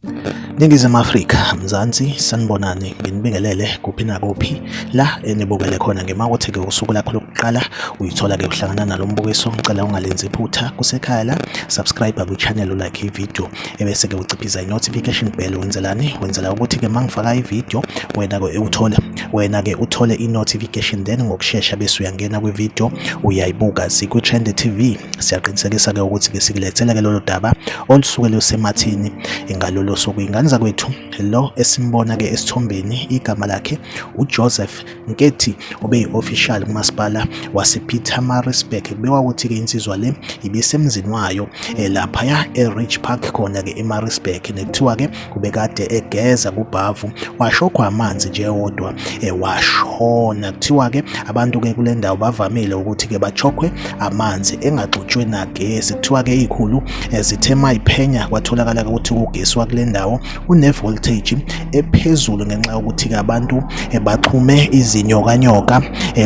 Ningizimu Afrika, Mzansi, sanibonani, nginibingelele kuphi nakuphi la enibukele khona ngemawuthi-ke usuku lakho lokuqala uyithola-ke uhlangana nalo mbukiso. Ngicela ungalenzi iphutha, kusekhaya la, subscribe kwi-channel, ulike i-video, ebese-ke uciphiza i-notification bell. Wenzelani? Wenzela ukuthi-ke uma ngifaka i-video wena-ke uthole wena-ke uthole i-notification, then ngokushesha bese uyangena kwi-video uyayibuka. Sikwi-Trend TV, siyaqinisekisa-ke ukuthi-ke sikulethela-ke lolo daba olusuke lusemathini ngalolo suku. Ingane zakwethu, lo esimbona-ke esithombeni igama lakhe uJoseph Nkethi, obeyi-official kumasipala wasePietermaritzburg. Kubikwa ukuthi-ke insizwa le ibisemzini wayo laphaya e-Ridge Park khona-ke eMaritzburg, nekuthiwa-ke ubekade egeza kubhavu washokhwa amanzi nje wodwa washona. Kuthiwa-ke abantu-ke kule ndawo bavamile ukuthi-ke bachokhwe amanzi engaxutshwe nagesi. Kuthiwa-ke iy'khulu zithe mayiphenya kwatholakala ukuthi ugesi wakule ndawo une-voltage ephezulu ngenxa yokuthi-ke abantu baxhume izinyokanyoka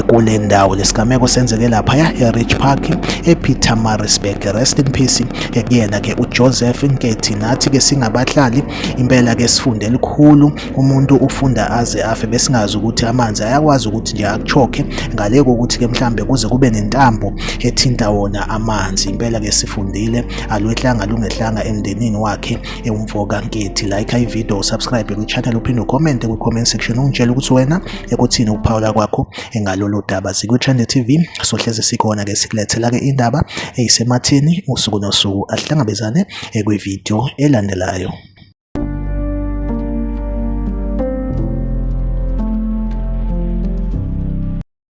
kule ndawo. Lesigameko senzeke laphaya e-Ridge Park ePietermaritzburg. Rest in peace kuyena-ke uJoseph Nkethi. Nathi-ke singabahlali impela-ke sifunde elikhulu, umuntu ufunda aze afe. Besingazi ukuthi amanzi ayakwazi ukuthi nje akuchokhe ngale kokuthi-ke mhlambe kuze kube nentambo ethinta wona amanzi. Impela-ke sifundile, alwehlanga lungehlanga emndenini wakhe umfo kaNkethi. Like i-video, subscribe kwi-channel, uphinde ucommente kwi-comment section ungitshele ukuthi wena ekuthini ukuphawula kwakho ngalolu daba. Sikwi-Trend TV, sohlezi sikhona-ke sikulethela-ke indaba eyisemathini usuku nosuku. Ahlangabezane kwi-video elandelayo.